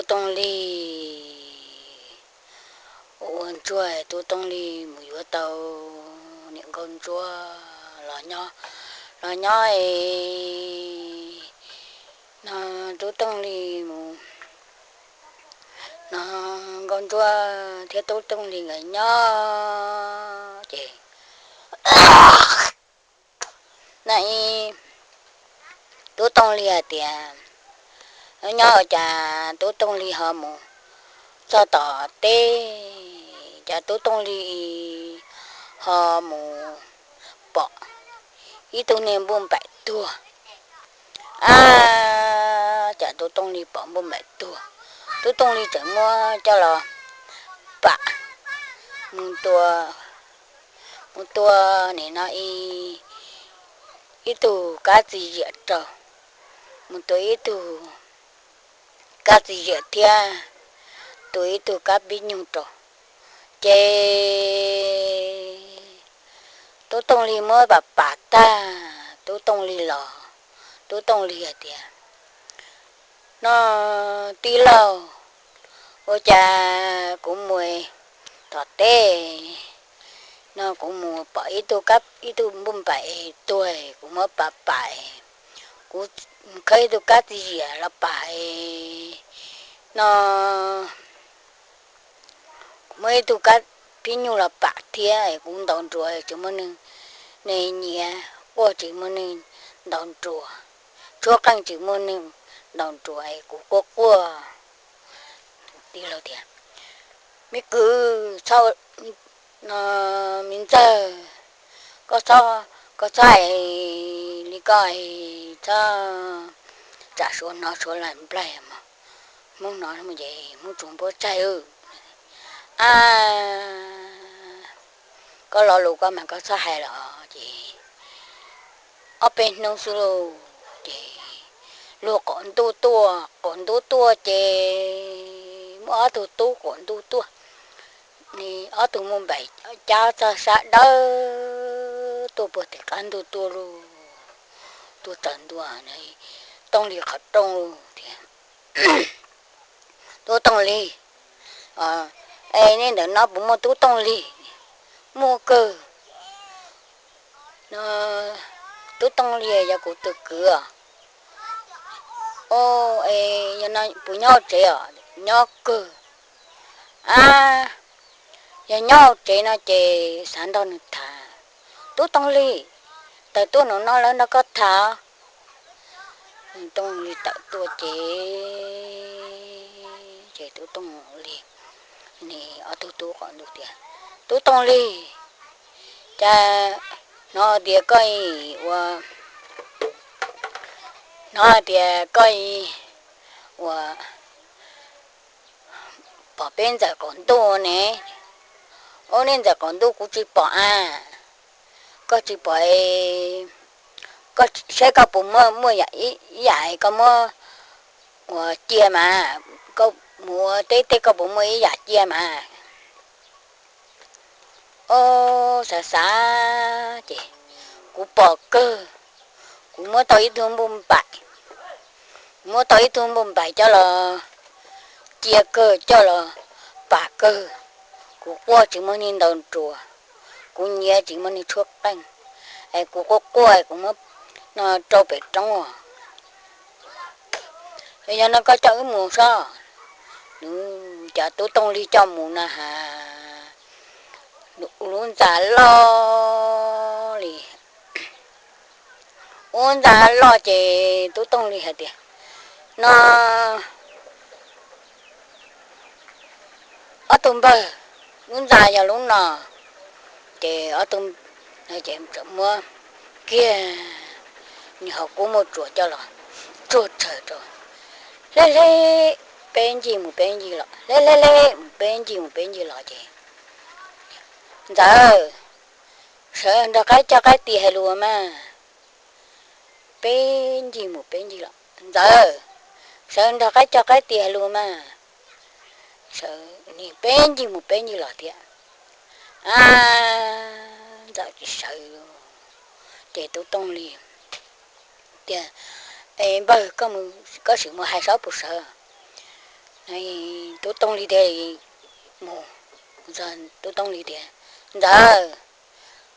Tooj Lig ua ntsuag, Tub Tooj Lig mus yuav tau niam nkauj ntsuab los nyob, los nyob es no Tub Tooj Lig mus, no nkauj ntsuab thiab Tub Tooj Lig nkawd nyob ces na ib Tub Tooj Lig hais tias, nyob ua cas Tub Tooj Lig ho mus txog tom teb, cas Tub Tooj Lig ho mus pom ib tug niag npauj npaim tuag. Ab, cas Tub Tooj Lig pom npauj npaim tuag, Tub Tooj Lig tseem muab coj los pam mus tua, mus tua nim no ib, ib tug kab txiv ziam rau, mus tua ib tug kab txiv ziam thiab tua ib tug kab pib nyug rau. Ces Tub Tooj Lig muab pam pam tag, Tub Tooj Lig los, Tub Tooj Lig hais tias, no tij laug, ua cas kuv mus tom teb no kuv mus pom ib tug kab, ib tug npauj npaim tuag, kuv muab pam pam, kuv khawb ib tug kab txiv ziam los pam, no kuv muab ib tug kab pib nyug los pam thiab, kuv ntaus nruas tsis muaj neeg, neeg nyiam, quaj tsis muaj neeg ntaus nruas, tshuab qeej tsis muaj neeg ntaus nruas, kuv quaj quaj. Tij laug tias, me kwv, txhob, no me ntxawg, koj txhob, koj txhob hais li koj, txhob tsam Suav hnov Suav lam nplaig, Hmoob hnov ces Hmoob tsuas npuab tsaig. Ab, koj lo lus koj mas koj txhob hais los ces ob peb hnub xwb lauj, ces luag qaum ntuj tuaj, qaum ntuj tuaj ces muaj ob tug tub qaum ntuj tuaj, ob tug npauj npaim cab txog sab dawb tuaj puag tim qab ntug tuaj lauj, tuaj tsaws ntua Tooj Lig qhov rooj lauj tias, Tub Tooj Lig, es nej ntawm no puas muaj Tub Tooj Lig? Muaj kawg. Tub Tooj Lig yog kuv tus kwv os. Puas nyob hauv tsev os? Nyob kawg. Ab, yog nyob hauv tsev no ces xav nrog nws tham. Tub Tooj Lig, tawm tuaj nraum no lawv nrog koj tham. Tooj Lig tawm tuaj ces, ces Tub Tooj Lig, nws ob tug tub qaum ntuj tias, Tub Tooj Lig, cas hnov tias koj ua, hnov tias koj ua pom peb ntxawm qaum ntuj ne. Ua, nej ntxawm qaum ntuj kuv tsis pom a. Koj tsis pom, koj saib koj puas muaj, muaj ib yam koj muab ua cia mas, koj mus ua teb tej koj puas muaj ib yam cia mas. Ob, xav xav ces, kuv pom kawg, kuv muab tau ib tug npauj npaim, kuv muab tau ib tug npauj npaim coj los cia kawg, coj los pam kawg. Kuv quaj tsis muaj neeg ntaus nruas, kuv nyiav tsis muaj neeg tshuab qeej, es kuv quaj quaj kuv muab no rau pem roob os. Yog no koj coj wb mus sob. Nws cov Tub Tooj Lig coj mus na has, lub ntxa loj li, lub ntxa loj ces Tub Tooj Lig hais tias, no ob tug npawg, lub ntxa yog lub no. Ces ob tug, ces muab kiag nws hauv kub muaj tsuas coj los tsuag tshaws rau, hleb hleb peb ncig mus peb ncig los, hleb hleb hleb mus peb ncig mus peb ncig los ces, Ntxawm, sawv nrog qaib coj qaib tis hais lus mas. Peb ncig mus peb ncig los, Ntxawm, sawv nrog qaib coj qaib tis hais lus mas. Sawv, peb ncig mus peb ncig los thiab. A, Ntxawm tsis sawv. Ces Tub Tooj Lig tias, es npawg, koj sim mus hais saib puas sawv. Tub Tooj Lig thiaj mus, Tub Tooj Lig tias, Ntxawm,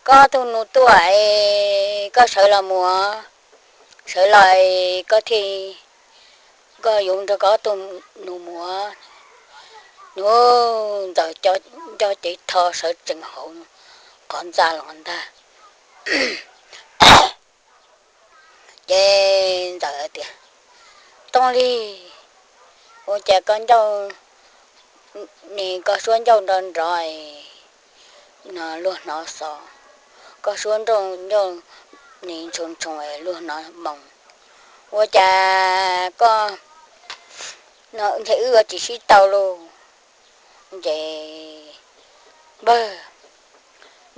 koj tug nus tuaj es koj sawv los mus, sawv los es koj thiaj, koj yuav nrog koj ob tug nus mus. Nub Ntxawm nco cev tho sawv tsees hauv qhov ntxa los ntag. Ces Ntxawm tias, Tooj Lig, ua cas koj ncauj, ne koj suab ncauj nrov nrov, luag hnov xov, koj suab nrauj ncauj ne ntshoo ntshoo luag hnov moo, ua cas koj, no ntshe wb yuav tsis sib tau lauj. Ces, Npawg,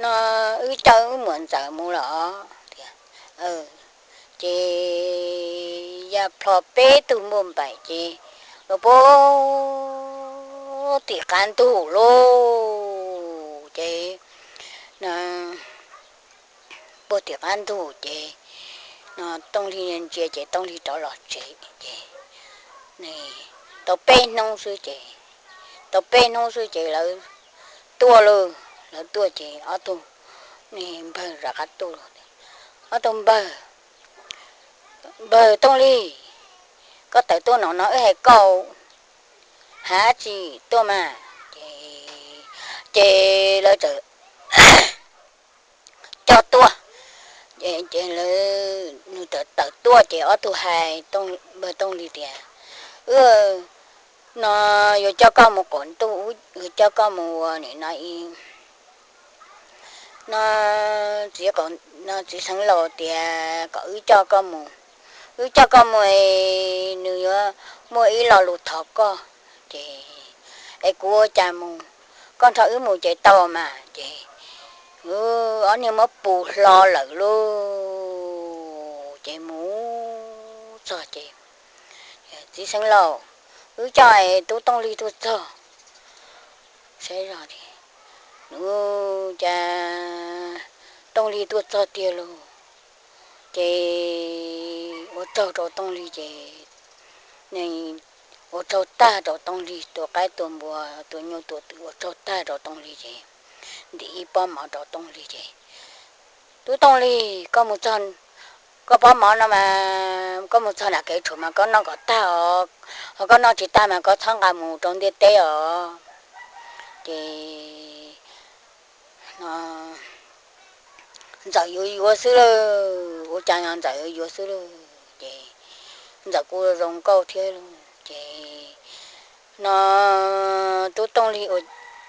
no wb coj wb muam Ntxawm mus los tias, ces ya plho peb tug npauj npaim ces los puag tim qab ntug lauj. Ces puag tim qab ntug ces Tooj Lig ntsia ces Tooj Lig rov los tsev ces tau peb hnub xwb ces, tau peb hnub xwb ces lawv tuaj lauj. Lawv tuaj ces ob tug npawg rov qab tuaj, ob tug npawg, Npawg Tooj Lig, koj tawm tuaj no no wb hais koj hais dab tsi tuaj mas. Ces lawv txawm coj tuaj, ces lawv, nws txawm tawm tuaj ces ob tug hais Npawg Tooj Lig tias, Wb no yuav coj koj mus qaum ntuj, yuav coj koj mus ua nim no i no txiv, no txiv Xeev Laus tias kom wb coj koj mus, wb coj koj mus es nws yuav muaj ib lo lus thov koj. Ces es kuv ua cas mus, koj nrog wb mus ces tau mas. Ces ob niag muab pus hlo lawm lauj. Ces mus txog ces, Txiv Xeev Laus, wb coj Tub Tooj Lig tuaj txog, saib zog, ua cas Tooj Lig tuaj txog tiag lauj. Ces ua tsaug rau Tooj Lig ces, ua tsaug tag rau Tooj Lig, tua qaib tua npua tua nyuj tua twm ua tsaug tag rau Tooj Lig ces ntim ib pob mov rau Tooj Lig ces, Tub Tooj Lig, koj mus txog, koj pob mov no mas koj mus txog nram kev tshuam mas koj noj kom tag os, ho koj noj tsis tag mas koj txhob nqa mus rau ntiaj teb os. Ces Ntxawm yuav yuav xwb lauj, ua cas Ntxawm yuav yuav xwb lauj. Ces Ntxawm kuj zoo nkauj thiab lauj. Ces no Tub Tooj Lig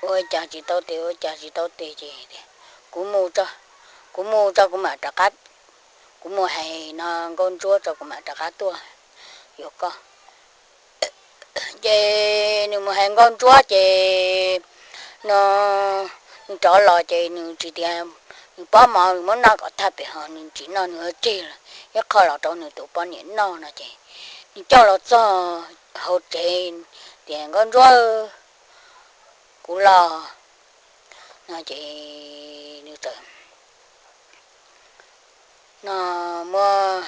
ua cas tsis tau tes, ua cas tsis tau tes ces, Kuv mus, kuv mus tso kuv mam rov qab, kuv mus hais no Nkauj Ntsuab tso kuv mam rov qab tuaj yuav koj. Ces nws mus hais Nkauj Ntsuab ces no nws rov los ces nws tsis tias, nws pob mov nws muab noj kom tag pem ho nws tsis noj, nws yuav tseg ib qho los rau nws tus poj niam noj no ces nws coj los txog hauv tsev tias, Nkauj Ntsuab, kuv los no ces nws txawm no muab,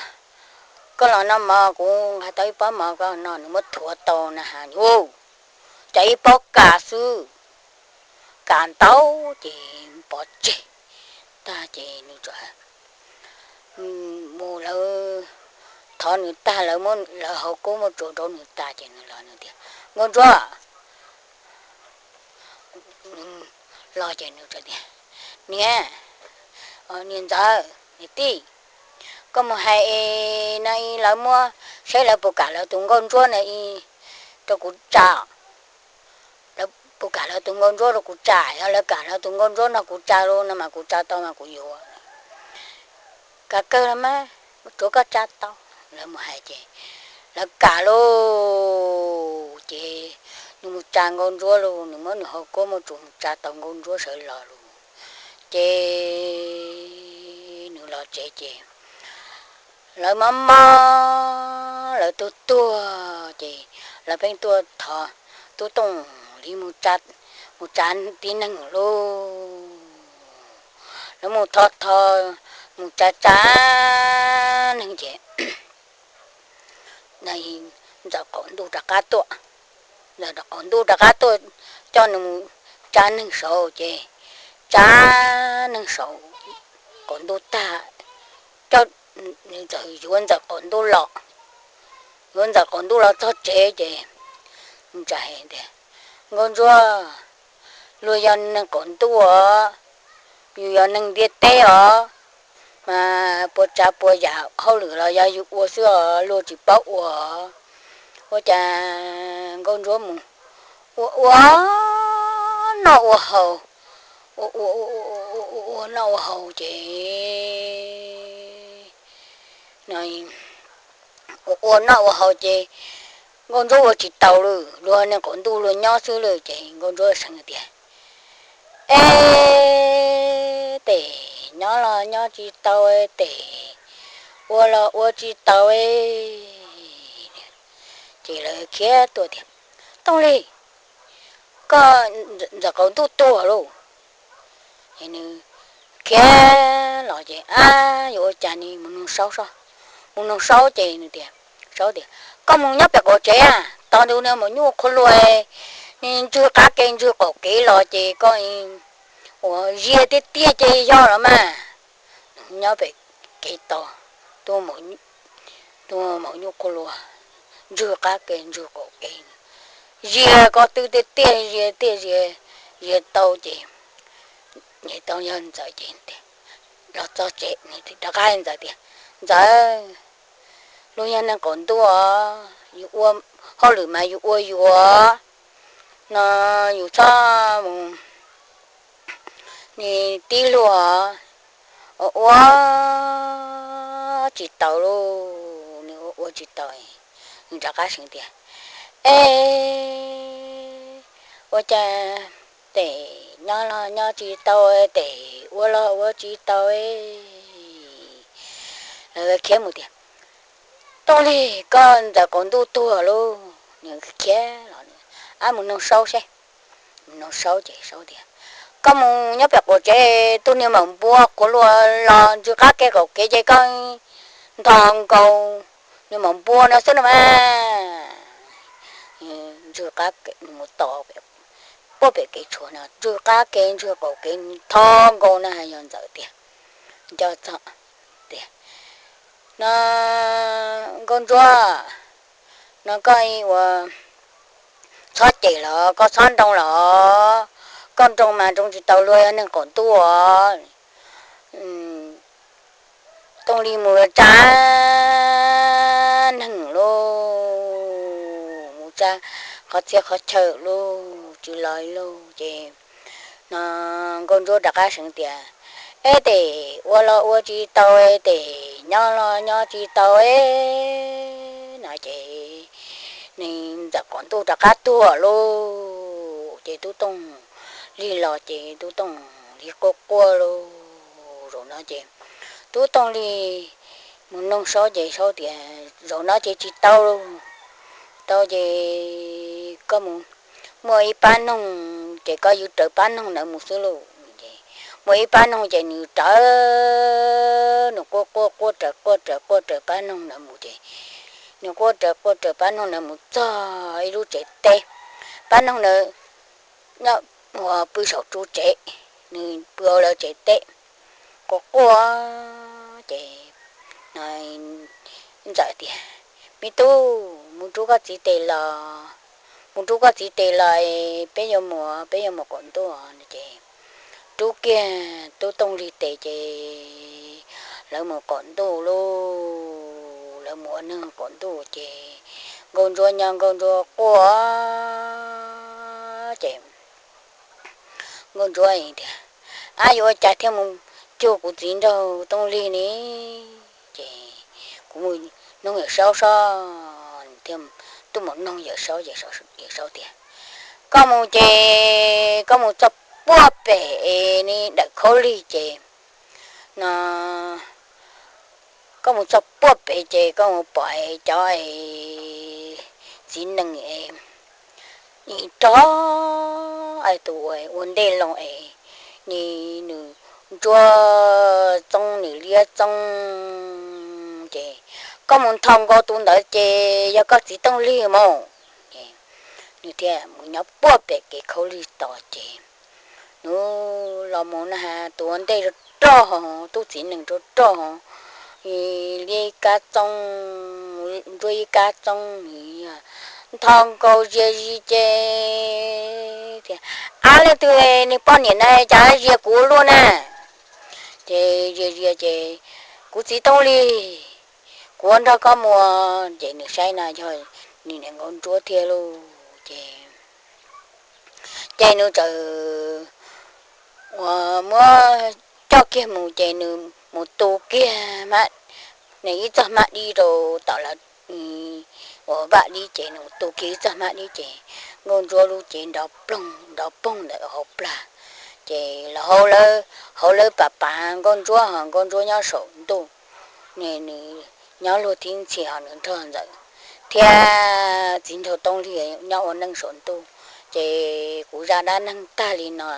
Koj los noj mov, kuv hais tau ib pob mov koj noj. Nws muab thuav tau na has, cas ib pob kas xwb, kas ntau ces pov tseg tag ces nws mus, lawv thov nws tag, lawv muab lawv hauv koob muab tsuav rau nws tas ces nws los nws tias, Nkauj Ntsuab, los ces nws tias, Niam, niam ntxawm, niam tij, koj mus hais no lawv muab, saib lawv puas kam lawv tus Nkauj Ntsuab no rau kuv tsa, lawv puas kam lawv tus Nkauj Ntsuab rau kuv tsa, yog lawv kam lawv tus Nkauj Ntsuab no kuv tsa lauj no mas kuv tsa tau mas kuv yuav. Kam kawg los mas, tsuav koj tsa tau. Lawv mus hais ces lawv kam lauj ces nws mus tsa Nkauj Ntsuab lauj, nws muab nws hauv koob muab tsuav mus tsa tau Nkauj Ntsuab sawv los lauj. Ces nws los tsev ces lawv mob mob lawv tuag tuag ces lawv pheej tuaj thov Tub Tooj Lig mus tsa tib neeg lauj. Lawv mus thov thov, mus tsa tsa neeg ces Ntxawm qaum ntuj rov qab tuaj. Ntxawm qaum ntuj rov qab tuaj coj nws mus tsa neeg saud ces tsa neeg saud qaum ntuj tag, coj nws yuav Ntxawm qaum ntuj los, yuav Ntxawm qaum ntuj los txog tsev ces tsa hais tias, Nkauj Ntsuab, luag yog neeg qaum ntuj os, yus yog neeg ntiaj teb os, mas puas tsav puas yam hauj lwm los yog yus ua xwb os, luag tsis paub ua. Ua cas Nkauj Ntsuab mus ua ua noj ua haus, ua ua ua noj ua haus ces, ua ua noj ua haus ces Nkauj Ntsuab ua tsis taus lawm, luag neeg qaum ntuj luag nyob xwb lawm ces Nkauj Ntsuab seev tias, Es tes nyob los nyob tsis tau, tes ua los ua tsis tau. Ces lawv khiav tuaj tias, Tooj Lig, koj, Ntxawm qaum ntuj tuag lauj. Khiav los ces, Ab, yuav ua cas ne, mus nug Saub seb. Mus nug Saub ces nws tias, Saub tias, Koj mus nyob pem qaum tsev, tos ntu niag maum nyuj qhua luas ntswg qab ke ntswg qaum kev los ces koj ua ziag tiag tiag ces yog los mas. Nyob pem kev tos, tus maum nyuj qhua luas ntswg qab ke ntswg qaum kev, ziag ko twb tiag tiag, ziag tiag, ziag tau ces, tau yog Ntxawm ces los txog tsev, rov qab Ntxawm tias, Ntxawm, luag yog neeg qaum ntuj, yus ua hauj lwm mas yus ua yus no, yus txhob mus tib luag, ua ua tsis taus lauj, nws ua ua tsis taus. Nws rov qab seev tias, Es ua cas tes nyob los nyob tsis tau, tes ua los ua tsis tau. Lawv khiav mus tias, Tooj Lig, koj Ntxawm qaum ntuj tuag lauj. Nws khiav los, Ab, mus nug Saub seb. Nug Saub ces Saub tias, Koj mus nyob pem qaum tsev, tus niag maum npua qhua luas los ntswg qab ke qaum kev ces koj ntog nkaus niag maum npua no xwb no mas. Ntswg qab ke, mus tos puag pem kev tshuam no, ntswg qab ke ntswg qaum kev, ntog nkaus no. Yog Ntxawm tias, Nco txog tias, No, Nkauj Ntsuab, no koj ua txhob cem los koj txhob nroo los, koj nroo mas nroo tsis tau, luag yog neeg qaum ntuj. Tooj Lig mus tsa neeg lauj, mus tsa qhov txhia qhov chaw lauj, tsis los lauj ces no Nkauj Ntsuab rov qab seev tias, Es tes ua los ua tsis tau, tes nyob los nyob tsis tau no ces nws Ntxawm qaum ntuj rov qab tuag lauj. Ces Tub Tooj Lig los ces Tub Tooj Lig quaj quaj lauj. Zaum no ces Tub Tooj Lig mus noog Saub ces Saub tias, Zaum no ces tsis tau lauj, tau ces koj mus, muaj ib pab noog ces koj yuav raws pab noog ntawd mus xwb lauj. Muaj ib pab noog ces nws raws, nws quaj quaj quaj raws quaj raws quaj raws pab noog ntawd mus ces nws quaj raws quaj raws pab noog ntawd mus txog ib lub tsev teb. Pab noog ntawd nyob ua pw saum ru tsev, nws pw hauv lawv tsev teb, quaj quaj ces no Ntxawm tias, Me tub, mus rub koj txiv tes los, mus rub koj txiv tes los, peb yuav mus, peb yuav mus qaum ntuj no ces rub kiag Tub Tooj Lig tes ces lawv mus qaum ntuj lauj. Lawv mus ua neeg qaum ntuj ces Nkauj Ntsuab nyob Nkauj Ntsuab quaj ces Nkauj Ntsuab tias, Ab, yuav ua cas thiaj mus cuag kuv txiv nraug Tooj Lig ne? Ces kuv mus noog Yawm Saub seb. Thiaj tuaj mus noog Yawm Saub ces Yawm Saub tias, Koj mus ces koj mus txog puag pem es ne dawm khaub lig ces no koj mus txog puag pem ces koj mus pom es cov es txiv nees es nim rog es tus ua ntej loo es nim nws ntsuab txoob nim liab txoob ces koj mus nthos nkaus tus ntawd ces yog koj txiv Tooj Lig mus. nws thiaj mus nyob puag pem kev khaub lig tos ces nws los mus na has tus ua ntej rau rog, tub txiv nees rau rog, liab ib kab txooj, ntsuab ib kab txooj, nthos nkaus Zias Zias ces tias, Ab, leej twg niag poj niam na cas zias kuv ua luaj na? Ces Zias Zias ces, Kuv txiv Tooj Lis, kuv ua nrog koj mus. Ces nws saib na yog nws niam Nkauj Ntsuab thiab lauj. Ces, ces nws txawm ua muab coj kiag mus ces nws mus tu kiag nws ib txoj hmab dib rau tom lawv uas vaj dib ces nws mus tu kiag ib txoj hmab dib ces Nkauj Ntsuab lub cev nrov ploog nrov poog ntawm hauv plag. Ces hauv lawv, hauv lawv pam pav Nkauj Ntsuab ho Nkauj Ntsuab nyob saum ntuj, nws nyob luag thib ntxhi ho nws nrog Ntxawm thiab Txiv Nraug Tooj Lis nyob ua neej saum ntuj. Ces kuv zaj dab neeg tag li no.